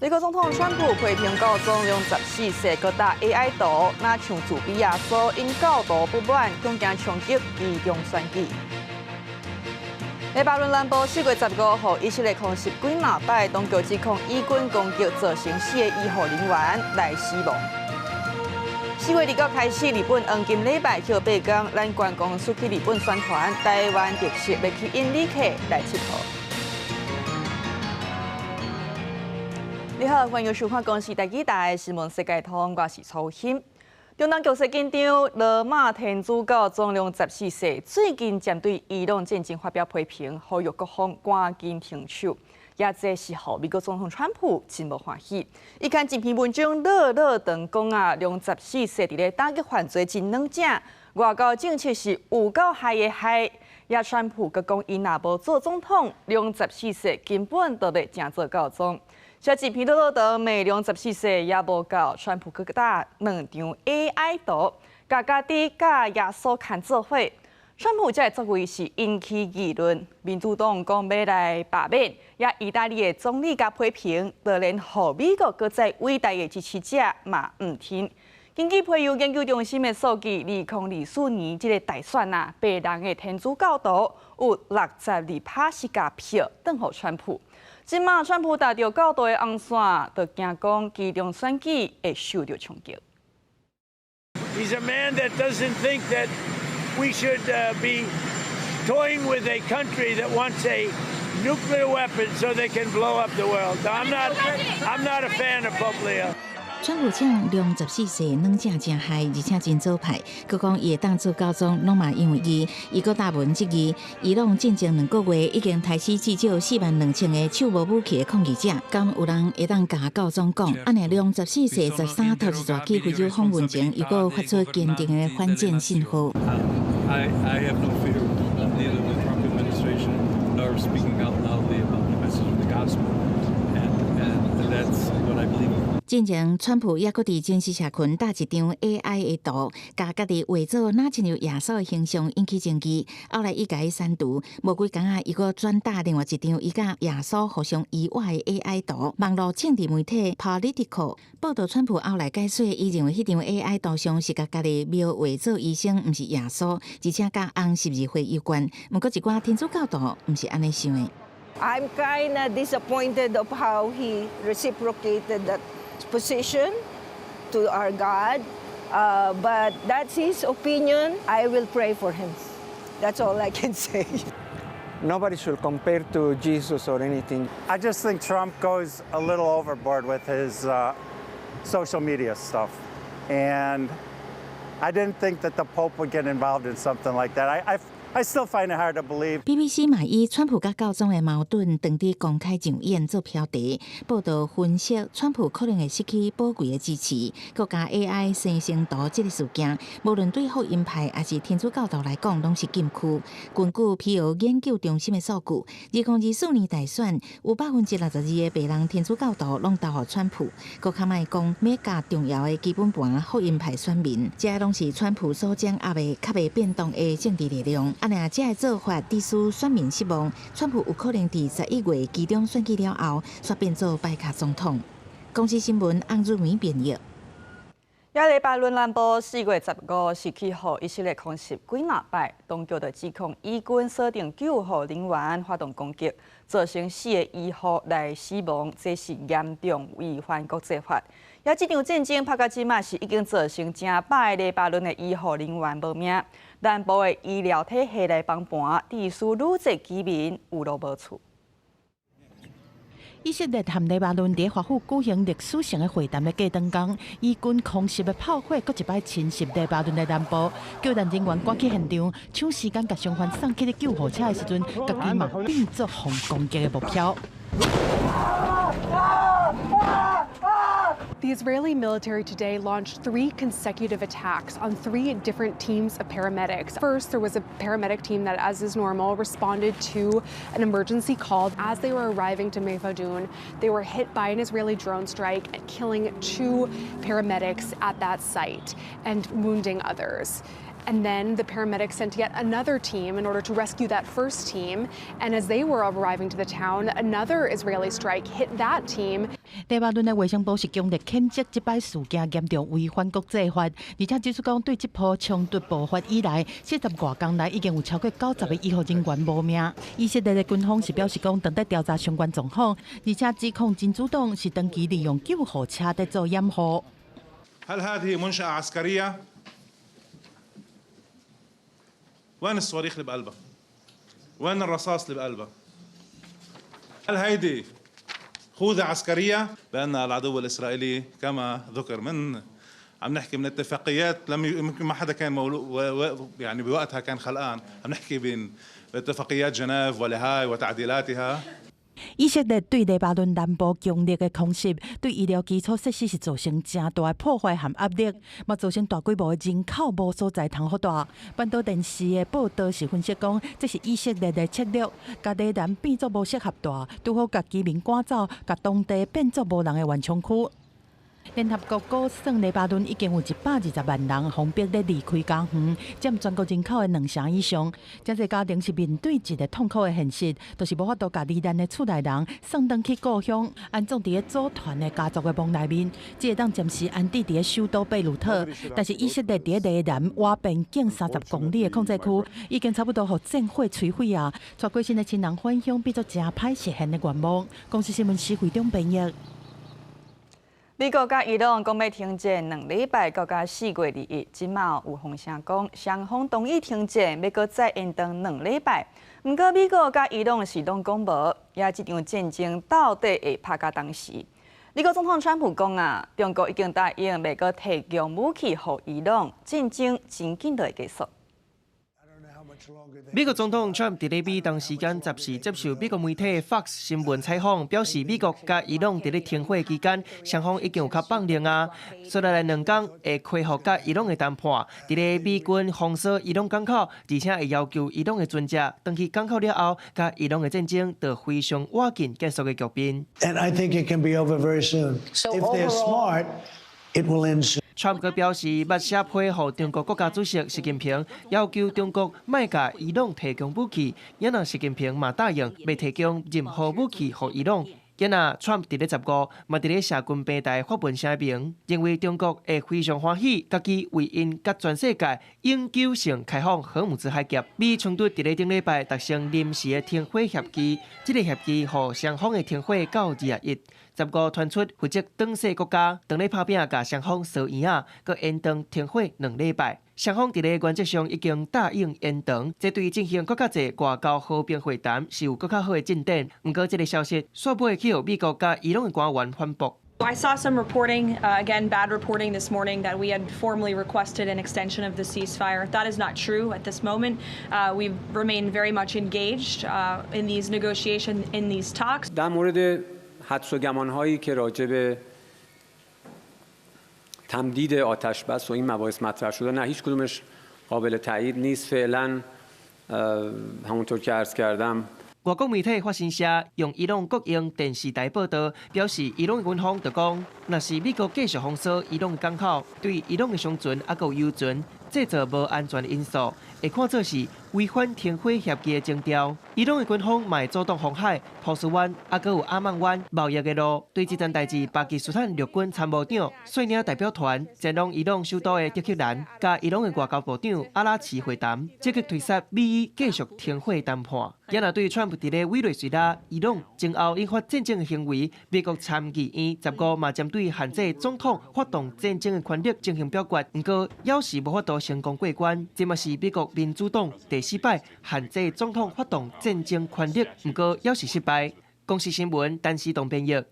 美國總統川普批評教宗良十四世閣打 AI 圖，若像自比耶穌，𪜶教徒不滿，恐驚衝擊期中選舉。黎巴嫩南部4月15號，以色列空襲幾若擺，當局指控以軍攻擊造成四個醫護人員來死亡。4月29開始，日本黃金禮拜歇八工，咱觀光出去日本宣傳，台灣特色欲吸引旅客來𨑨迌。你好，歡迎收看公視台語台新聞世界通，我是楚欣。中東局勢緊張，羅馬天主教宗良十四世最近針對伊朗戰爭發表批評，呼籲各方趕緊停手。也這是予美國總統川普真無歡喜。伊刊一篇文章，落落長講啊，良十四世佇咧打擊犯罪真軟正，外交政策是有夠害的害。也川普閣講，伊若無做總統，良十四世根本就袂成做教宗。寫一篇落落長罵良十四世也無夠，川普閣打兩張 AI 圖，共家己佮耶穌牽做伙。川普這个作為是引起議論，民主黨講欲來罷免，也意大利的總理共批評，就連予美國閣再偉大的支持者嘛毋聽。根據皮尤研究中心的數據，2024年這个大選啊，白人的天主教徒有62趴是共票轉予川普。這馬川普踏著教徒的紅線，就驚講期中選舉會受著衝擊。 He's a man that doesn't think that we should be toying with a country that wants a nuclear weapon so they can blow up the world. I'm not a fan of Pope Leo. 川普嗆良十四世軟正誠害，而且真左派。閣講伊會當做教宗，攏嘛因為伊。伊閣貼文質疑，伊朗戰爭2個月已經刣死至少4萬2千个手無武器的抗議者，敢有人會當共教宗講？按呢良十四世十三頭一逝去非洲訪問前，又閣發出堅定的反戰信號。 I have no fear of neither the Trump administration nor speaking out loudly about the message of the gospel. And that's what I believe in. 進前，川普猶閣佇真實社群貼一張 AI 的圖，共家己畫做若親像耶穌的形象，引起爭議。後來伊共伊刪除，無幾工仔，伊閣轉貼另外一張伊佮耶穌互相依偎的 AI 圖。網路政治媒體 Politico 報導，川普後來解說，伊認為彼張 AI 圖像是共家己描畫做醫生，毋是耶穌，而且佮紅十字會有關。毋過一寡天主教徒毋是按呢想的。 I'm kinda disappointed of how he reciprocated that position to our God, but that's his opinion. I will pray for him. That's all I can say. Nobody should compare to Jesus or anything. I just think Trump goes a little overboard with his social media stuff. And I didn't think that the Pope would get involved in something like that. I still find it hard to believe. BBC 嘛以川普佮教宗的矛盾當佇公開上演做標題，報導分析川普可能會失去寶貴的支持，閣加 AI 生成圖這个事件，無論對福音派抑是天主教徒來講，攏是禁區。根據皮尤研究中心的數據，2024年大選有62%的白人天主教徒攏投予川普，閣較莫講 MAGA 重要的基本盤福音派選民，這攏是川普所掌握的較袂變動的政治力量。按呢這个做法，致使選民失望，川普有可能佇11月期中選舉了後，煞變做擺跤總統。公視新聞翁汝美編譯。也黎巴嫩南部4月15是去予以色列空襲幾若擺，當局就指控以軍鎖定救護人員發動攻擊，造成四个醫護來死亡，這是嚴重違反國際法。也這場戰爭拍到這馬是已經造成成百个黎巴嫩的醫護人員無命，南部的醫療體系來崩盤，致使愈濟居民有路無厝。以色列和黎巴嫩佇華府舉行歷史性的會談的過當工，以軍空襲的炮火閣一擺侵襲黎巴嫩的南部，救援人員趕去現場，搶時間共傷患送去救護車的時陣，家己嘛變做予攻擊的目標。 The Israeli military today launched three consecutive attacks on three different teams of paramedics. First, there was a paramedic team that, as is normal, responded to an emergency call. As they were arriving to Mayfadoun, they were hit by an Israeli drone strike, killing two paramedics at that site and wounding others. And then the paramedics sent yet another team in order to rescue that first team. And as they were arriving to the town, another Israeli strike hit that team. 黎巴嫩的衛生部是強烈譴責這擺事件嚴重違反國際法，而且指出講對這波衝突爆發以來，40外工來已經有超過90個醫護人員無命。以色列的軍方是表示講，正佇調查相關狀況，而且指控真主黨是長期利用救護車佇做掩護。 هل هذه منشأة عسكرية؟ وين الصواريخ اللي بقلبها؟ وين الرصاص اللي بقلبها؟ هل هيدي خوذة عسكرية؟ بأن العدو الإسرائيلي كما ذكر من عم نحكي من اتفاقيات لم يمكن ما حدا كان مولود يعني بوقتها كان خلقان، عم نحكي بين اتفاقيات جنيف ولاهاي وتعديلاتها. 以色列對黎巴嫩南部強力的空襲，對醫療基礎設施是造成誠大的破壞和壓力，嘛造成大規模的人口無所在通予蹛。半島電視的報道是分析講，這是以色列的策略，共黎南變做無適合蹛，拄好共居民趕走，共當地變做無人的緩衝區。聯合國估算，黎巴嫩已經有120萬人予逼咧離開家園，佔全國人口的2成以上。這濟家庭是面對一個痛苦的現實，就是無法度共罹難的厝內人送轉去故鄉，安葬佇咧組團的家族的墓內面，只會當暫時安置佇咧首都貝魯特。但是以色列佇咧黎南外邊境30公里的控制區，已經差不多予戰火摧毀啊！𤆬過身的親人返鄉，變做誠歹實現的願望。公視新聞施惠中編譯。美國佮伊朗講欲停戰2禮拜，到甲4月21，這馬有風聲講雙方同意停戰，欲閣再延長兩禮拜。毋過美國佮伊朗是攏講無，也這場戰爭到底會拍到當時？美國總統川普講啊，中國已經答應袂閣提供武器予伊朗，戰爭真緊就會結束。美國總統川普佇咧美東時間14接受美國媒體 Fox 新聞採訪，表示美國佮伊朗佇咧停火期間，雙方已經有較放冷啊。接落來2工會恢復佮伊朗的談判。佇咧美軍封鎖伊朗港口，而且會要求伊朗的船隻轉去港口了後，佮伊朗的戰爭就非常倚近結束的局面。 And I think it can be over very soon. If they're smart, it will end soon. 川普表示，捌寫批予中國國家主席習近平，要求中國莫共伊朗提供武器。也若習近平嘛答應，袂提供任何武器予伊朗。也若川普佇咧15嘛佇咧社群平台發文聲明，認為中國會非常歡喜，家己為𪜶佮全世界永久性開放荷姆茲海峽。美伊衝突佇咧頂禮拜達成臨時的停火協議，這個協議予雙方的停火到21。15傳出負責轉世國家當咧拍拚，共雙方相圓仔，閣延長停火2禮拜。雙方佇咧原則上已經答應延長，這對進行閣較濟外交和平會談是有閣較好的進展。毋過，這个消息煞尾去予美國佮伊朗的官員反駁。 I saw some reporting, again, bad reporting this morning that we had formally requested an extension of the ceasefire. That is not true at this moment. We remain very much engaged in these negotiations, in these talks. در مورد حدس و گمانهایی که راجع به تمدید آتش بس و این مباحث مطرح شده، نه، هیچ کدومش قابل تایید نیست فعلا، همونطور که عرض کردم. 外國媒體法新社用伊朗國營電視台報導，表示伊朗軍方就講，若是美國繼續封鎖伊朗港口，對伊朗的商船抑閣有油船製造無安全因素，會看做是違反停火協議的徵兆。伊朗的軍方嘛會阻擋紅海、波斯灣，抑閣有阿曼灣貿易的路。對這件代誌，巴基斯坦陸軍參謀長率領代表團前往伊朗首都的德黑蘭，佮伊朗的外交部長阿拉齊會談，積極推捒美伊繼續停火談判。也若對川普佇咧委內瑞拉、伊朗前後引發戰爭的行為，美國參議院15嘛針對限制總統發動戰爭的權力進行表決，毋過猶是無法度成功過關。這嘛是美國民主黨第四擺限制總統發動戰爭權力，毋過猶是失敗。公視新聞，陳思東編譯。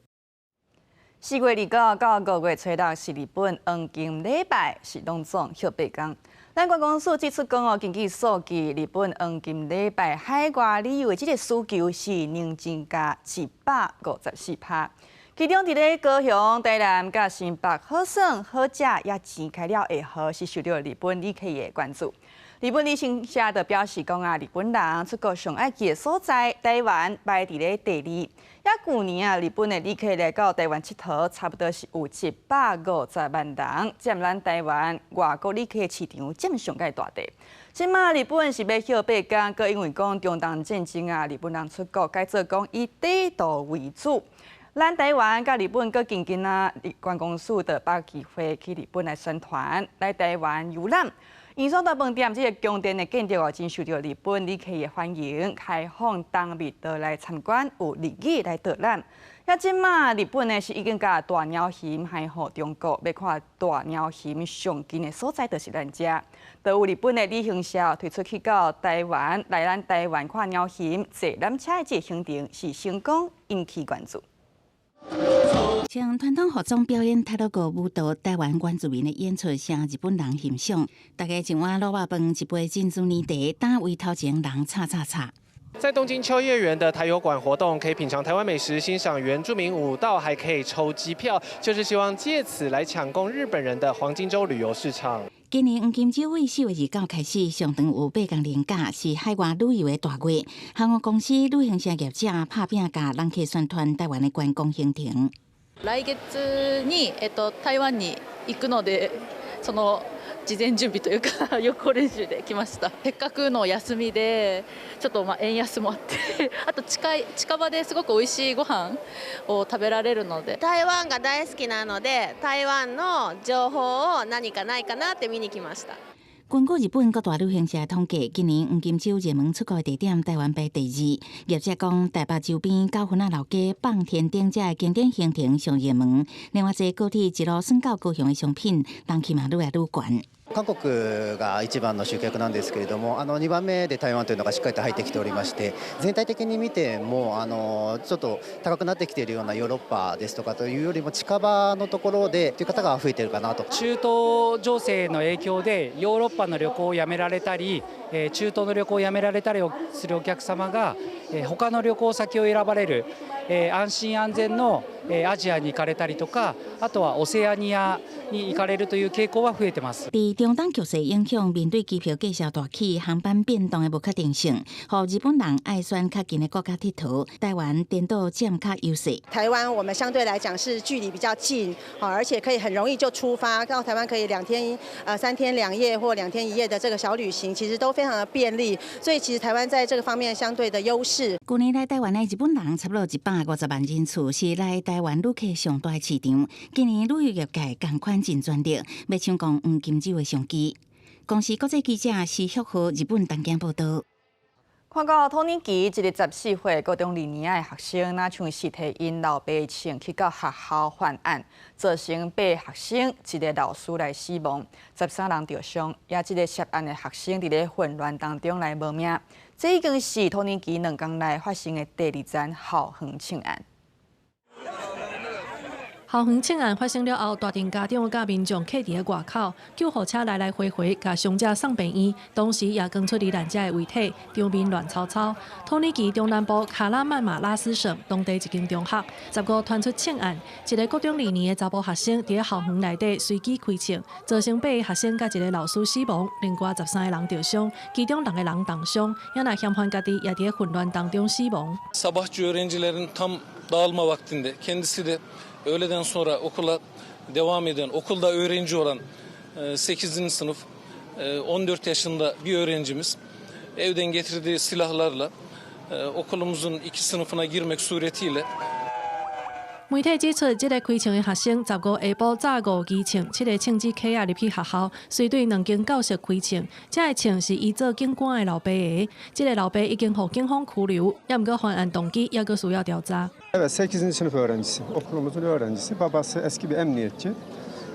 4月29到5月初六是日本黃金禮拜，是攏總歇8工。咱觀光署指出講哦，根據數據，日本黃金禮拜海外旅遊的這个需求是年增加154%。其中佇咧高雄、台南、佮新北好耍好食，也錢開了會好，是受著日本旅客的關注。日本旅行社就表示講啊，日本人出國上愛去的所在，台灣排佇咧第二。抑舊年啊，日本的旅客來到台灣𨑨迌，差不多是有150萬人，佔咱台灣外國旅客市場佔上蓋大塊。這馬日本是欲歇八工，閣因為講中東戰爭啊，日本人出國改做講以短途為主。咱台灣佮日本閣近近啊，觀光署就把機會去日本來宣傳，來台灣遊覽。圓山大飯店這个宮殿的建築哦，真受著日本旅客的歡迎，開放當日就來參觀，有日語來導覽。抑這馬日本呢是已經共大鳥熊還予中國，欲看大鳥熊上近的所在就是咱遮。就有日本的旅行社推出去到台灣，來咱台灣看鳥熊，坐纜車的這个行程是成功引起關注。穿傳統服裝表演太魯閣舞蹈，台灣原住民的演出，讓日本人欣賞。大家一碗滷肉飯，一杯珍珠奶茶，擔位頭前人吵吵吵。在東京秋葉原的台遊館活動，可以品嘗台灣美食，欣賞原住民舞蹈，還可以抽機票，就是希望借此來搶攻日本人的黃金週旅遊市場。今年黃金週為4月29開始，上長有8工連假，是海外旅遊的大月。航空公司、旅行社業者拍拚共人客宣傳台灣的觀光行程。來月に台灣に行くので、その事前準備というか予行練習で來ました。せっかくの休みでちょっとまあ円安もあって、あと近い近場ですごく美味しいご飯を食べられるので。台灣が大好きなので、台灣の情報を何かないかなって見に來ました。根據日本各大旅行社統計，今年黃金週熱門出國地點，台灣排第二。業者講，台北周邊九份仔老街、放天燈這个經典行程上熱門。另外，坐高鐵一路耍到高雄的商品，人氣嘛愈來愈懸。韓國が一番の集客なんですけれども、2番目で台灣というのがしっかりと入ってきておりまして、全体的に見てもちょっと高くなってきているようなヨーロッパですとかというよりも近場のところでという方が増えているかなと。中東情勢の影響でヨーロッパの旅行をやめられたり、中東の旅行をやめられたりするお客様が他の旅行先を選ばれる、安心安全のアジアに行かれたりとか、あとはオセアニアに行かれるという傾向は増えてます。佇中東局勢影響，面對機票價數大起、航班變動的無確定性，予日本人愛選較近的國家𨑨迌，台灣顛倒佔較優勢。台灣我們相對來講是距離比較近，而且可以很容易就出發到台灣，可以2天、3天2夜或2天1夜的這個小旅行，其實都非常的便利，所以其實台灣在這個方面相對的優勢。舊年來台灣的日本人差不多150萬人次，是來台灣旅客上大市場。今年旅遊業界仝款盡全力，欲搶攻黃金週的商機。公視國際記者施旭和日本東京報道。看到土耳其一个14歲高中二年的學生，若像是提𪜶老爸的槍去到學校犯案，造成八个學生、一个老師來死亡，13人著傷。也這个涉案的學生佇咧混亂當中來無命。這已經是土耳其2工內發生的第二宗校園槍案。校園槍案發生了後，大陣家長佮民眾徛佇咧外口，救護車來來回回共傷者送病院，同時也扛出罹難者的遺體，場面亂糟糟。土耳其中南部卡拉曼馬拉斯省當地一間中學，15傳出槍案，一个國中二年的查埔學生佇咧校園內底隨機開槍，造成八个學生佮一个老師死亡，另外13个人著傷，其中六个人重傷，也若嫌犯家己也佇咧混亂當中死亡。 Sabahçı öğrencilerin tam dağılma vaktinde kendisi de öğleden sonra okula devam eden, okulda öğrenci olan 8. Sınıf 14 yaşında bir öğrencimiz evden getirdiği silahlarla okulumuzun iki sınıfına girmek suretiyle 媒體指出，這个開槍的學生15下晡早五支槍，七個槍支卡仔入去學校，隨對兩間教室開槍。這个槍是伊做警官的老爸的，這个老爸已經予警方拘留，也毋過犯案動機猶閣需要調查。 Evet, 8. Sınıf öğrencisi, okulumuzun öğrencisi. Babası eski bir emniyetçi.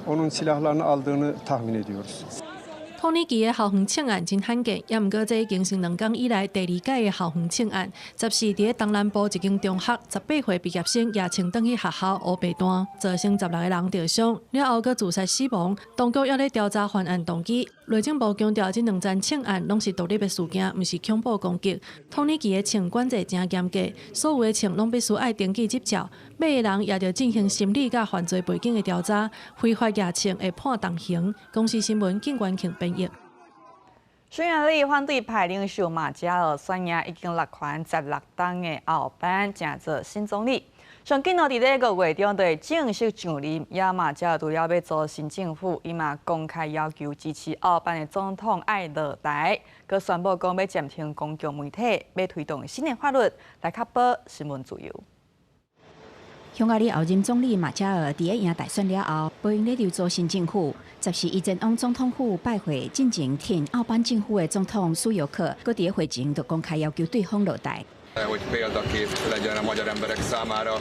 Onun silahlarını aldığını tahmin ediyoruz. 土耳其的校園槍案真罕見，也毋過這已經是2工以來第二擺的校園槍案。14佇咧東南部一間中學，18歲畢業生攑槍轉去學校烏白彈，造成16個人著傷，了後閣自殺死亡。當局猶咧調查犯案動機。內政部強調，這兩樁槍案攏是獨立的事件，毋是恐怖攻擊。土耳其的槍管制誠嚴格，所有的槍攏必須愛登記執照，買的人也著進行心理佮犯罪背景的調查，非法攑槍會判重刑。公視新聞，警官慶編譯。匈牙利反對派領袖馬加爾宣言已經落權16冬的奧班成做新總理。上緊哦，佇咧5月中就會正式上任，也馬加爾除了欲組新政府，伊嘛公開要求支持奧班的總統愛落台，閣宣布講欲暫停公共媒體，欲推動新的法律來確保新聞自由。匈牙利候任總理馬加爾佇咧贏大選了後，無閒咧籌組新政府。10日伊前往總統府拜會進前挺奧班政府的總統蘇尤克，閣佇咧會前就公開要求對方落台。 Hogy példakép legyen a magyar emberek számára,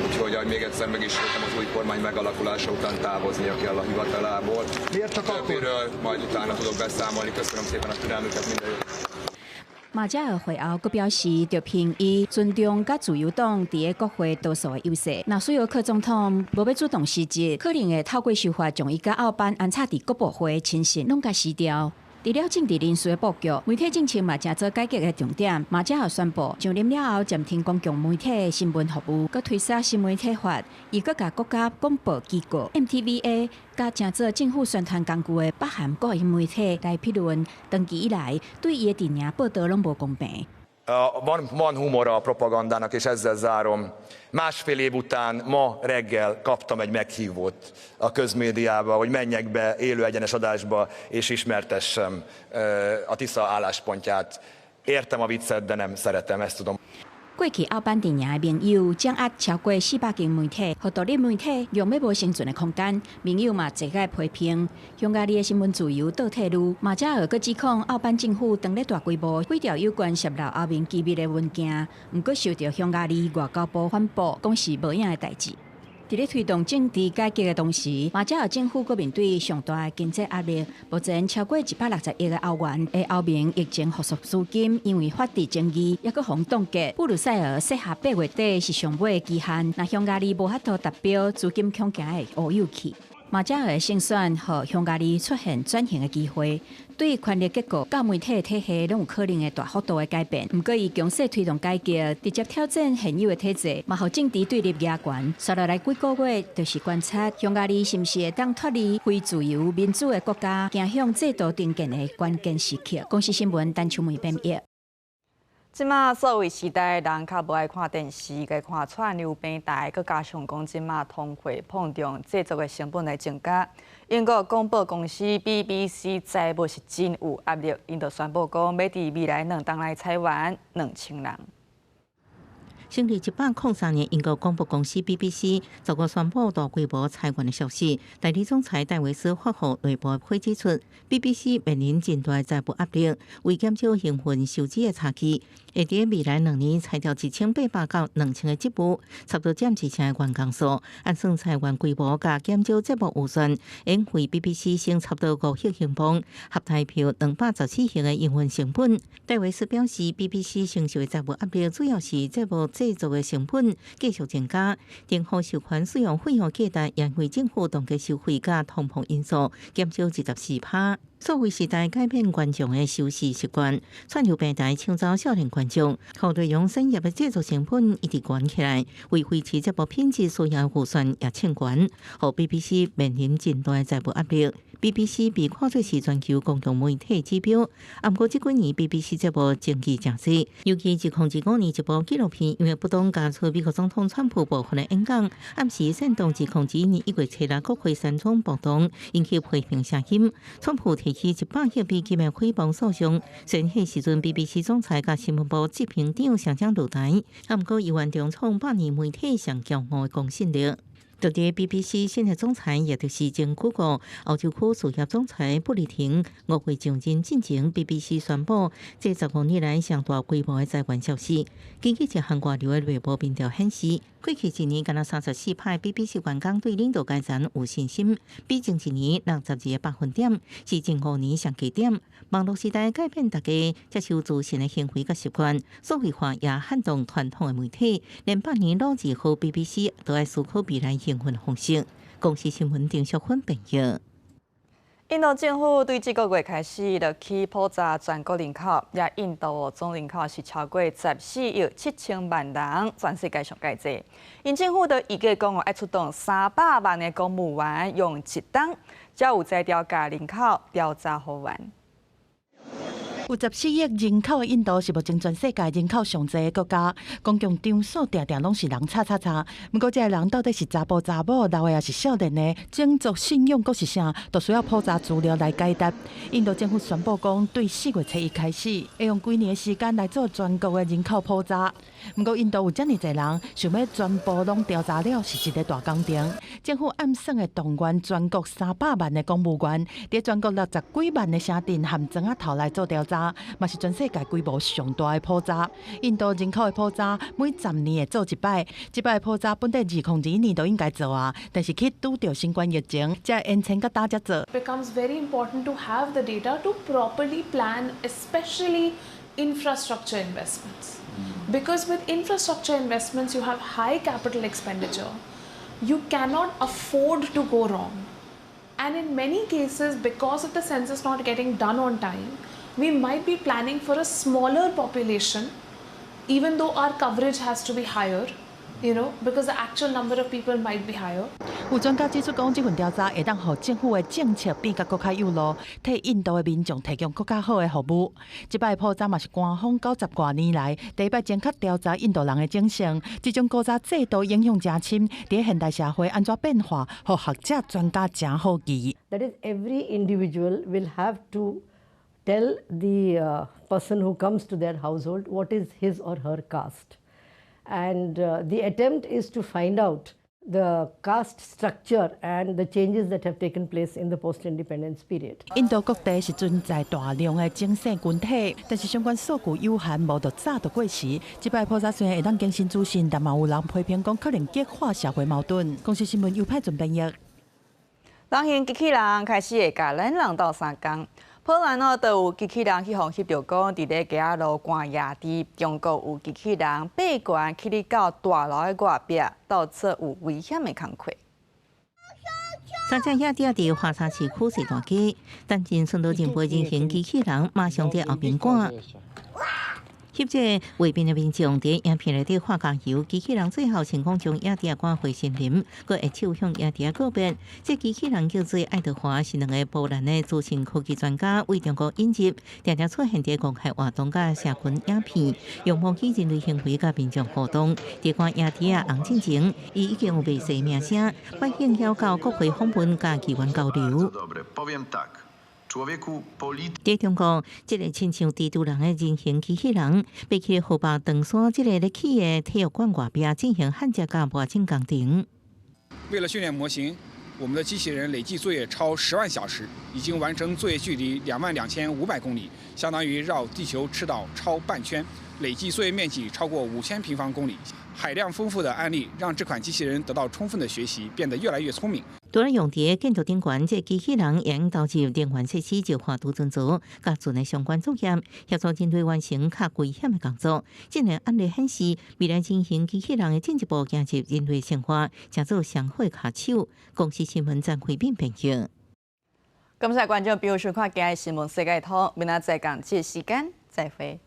úgyhogy ahogy még egyszer megismétlem, az új kormány megalakulása után távoznia kell a hivatalából. Miért csak akkor? Többiről majd utána tudok beszámolni. Köszönöm szépen a türelmüket, minden jót. 馬加爾會後，閣表示，著憑伊尊重佮自由黨佇咧國會多數的優勢。若蘇尤克總統無欲主動辭職，可能會透過修法將伊佮奧班安插佇國部會親信攏共辭掉。除了政治人士的布局，媒體政策嘛成做改革的重點。馬加爾宣布上任了後暫停公共媒體的新聞服務，閣推行新媒體法，伊閣共國家廣播機構 MTVA 佮成做政府宣傳工具的北韓國營媒體來批論，長期以來對伊的陣營報導攏無公平。 Van, van humora a propagandának, és ezzel zárom. Másfél év után ma reggel kaptam egy meghívót a közmédiába, hogy menjek be élő egyenes adásba, és ismertessem a Tisza álláspontját. Értem a viccet, de nem szeretem, ezt tudom. 過去奧班陣營的盟友掌握超過400間媒體，予獨立媒體用欲無生存的空間。盟友嘛濟個批評匈牙利的新聞自由倒退嚕。馬加爾閣指控奧班政府當咧大規模毀掉有關洩露歐盟機密的文件，毋過受著匈牙利外交部反駁，講是無影的代誌。佇咧推動政治改革的同時，馬加爾政府閣面對上大的經濟壓力。目前超過160億的歐元的歐盟疫情復甦資金，因為法治爭議，猶閣予凍結。布魯塞爾設下8月底是上尾的期限，若匈牙利無法度達標，資金恐驚會烏有去。馬加爾的勝選，予匈牙利出現轉型的機會，對權力結構佮媒體體系攏有可能會大幅度的改變。毋過，伊強勢推動改革，直接挑戰現有的體制，嘛予政治對立加懸。紲落來幾個月，就是觀察匈牙利是毋是會當脫離非自由民主的國家，走向制度重建的關鍵時刻。公視新聞陳秋梅編譯。這馬數位時代，人較無愛看電視，共看串流平台，閣加上講這馬通貨膨脹，製作的成本來增加。英國廣播公司 BBC 財務是真有壓力，𪜶就宣布講，欲佇未來2冬來裁員2000人。成立103年，英國廣播公司 BBC 昨個宣布大規模裁員的消息。代理總裁戴維斯發予內部會指出，BBC 面臨真大財務壓力，為減少營運收支的差距，會佇未來2年裁掉1800到2000個職務，差不多佔一成的員工數。按算裁員規模佮減少節目預算，會予 BBC 省差不多5億英鎊，合台幣214億的營運成本。戴維斯表示，BBC 承受的財務壓力主要是節目製作的成本繼續增加，政府授權使用費用價值，因為政府凍結收費佮通膨因素減少24%。數位時代改變觀眾的收視習慣，串流平台搶走少年觀眾，予內容產業的製作成本一直懸起來，為維持節目品質需要預算也衝懸，予 BBC 面臨真大的財務壓力。BBC 被看做是全球公共媒體指標，毋過這幾年 BBC 節目爭議誠濟，尤其2025年一部紀錄片，因為不當加出美國總統川普部分的演講，暗示煽動2021年1月7日國會山莊暴動，引起批評聲音。川普提起100億美金的誹謗訴訟，雖然彼時陣 BBC 總裁佮新聞部執行長雙雙落台，毋過猶原重創百年媒體上驕傲的公信力。就佇 BBC 新的總裁，也就是前谷歌歐洲區事業總裁布里廷5月上任進前，BBC 宣布這15年來上大規模的裁員消息。根據一項外流的內部民調顯示，過去一年干焦34%BBC 員工對領導階層有信心，比前一年62個百分點，是近5年上低點。網路時代改變大家接受資訊的行為佮習慣，數位化也撼動傳統的媒體，連百年老字號 BBC 都愛思考未來營運方式。公視新聞丁淑芬編譯。印度政府對這個月開始就去普查全國人口，也印度總人口是超過14億7000萬人，全世界上蓋濟。𪜶政府就預計講愛出動300萬的公務員，用一冬才有才調共人口調查予完。有14億人口的印度是目前全世界人口上濟的國家，公共場所定定攏是人吵吵吵。毋過，這个人到底是查埔查某，老的抑是少年的，種族信仰閣是啥，都需要普查資料來解答。印度政府宣布講，對4月初1開始，會用幾年的時間來做全國的人口普查。毋過，印度有遮爾濟人，想欲全部攏調查了，是一个大工程。政府暗算會動員全國300萬的公務員，佇全國60幾萬的城鎮和庄仔頭來做調查。嘛是全世界規模上大的普查。印度人口的普查每10年會做一擺，這擺普查本底2021年就應該做啊，但是去拄著新冠疫情，才延遲到今才做。 Becomes very important to have the data to properly plan, especially infrastructure investments. Because with infrastructure investments, you have high capital expenditure. You cannot afford to go wrong. And in many cases, because of the census not getting done on time, we might be planning for a smaller population, even though our coverage has to be higher, because the actual number of people might be higher. 有專家指出講，這份調查會當予政府的政策變甲閣較有路，替印度的民眾提供閣較好的服務。這擺普查嘛是官方90外年來第一擺精確調查印度人的種姓。這種古早制度影響誠深，佇現代社會按怎變化，予學者專家誠好奇。 That is, every individual will have to tell the person who comes to their household what is his or her caste. And the attempt is to find out the caste structure and the changes that have taken place in the post-independence period. 印度各地是存在大量的種姓群體，但是相關數據有限，無就早就過時。這擺普查雖然會當更新資訊，但嘛有人批評講可能激化社會矛盾。公視新聞尤派準編譯。人形機器人開始會佮咱人鬥相共。波蘭哦，就有機器人去予翕著講，佇咧街仔路趕夜豬。中國有機器人爬懸去到大樓的外壁，鬥做有危險的工課。三隻野豬佇華沙市區踅大街，等陣順路前輩人形機器人馬上佇後面趕。翕這畫面的民眾佇影片內底喊加油，機器人最後成功將野豬趕回森林，閣會手向野豬告別。這機器人叫做愛德華，是兩个波蘭的資深科技專家為中國引入，定定出現佇公開活動佮社群影片，用模擬人類行為佮民眾互動。佇趕野豬仔紅進前，伊已經有袂細名聲，百姓邀到國會訪問佮議員交流。佇中國，這个親像蜘蛛人的人形機器人，爬去河北唐山這个咧起的體育館外壁進行焊接佮磨整工程。為了訓練模型，我們的機器人累計作業超10萬小時，已經完成作業距離22,500公里，相當於繞地球赤道超半圈，累計作業面積超過5000平方公里。海量豐富的案例，讓這款機器人得到充分的學習，變得越來越聰明。除了用佇建築頂懸，這機器人會投入能源設施石化儲存槽、佮船的相關作業，協助人類完成較危險的工作。這個案例顯示，未來人形機器人會進一步加入人類生活，成做上好的跤手。公視新聞張惠敏編譯。感謝觀眾朋友收看今日新聞世界通，明仔載仝這個時間再會。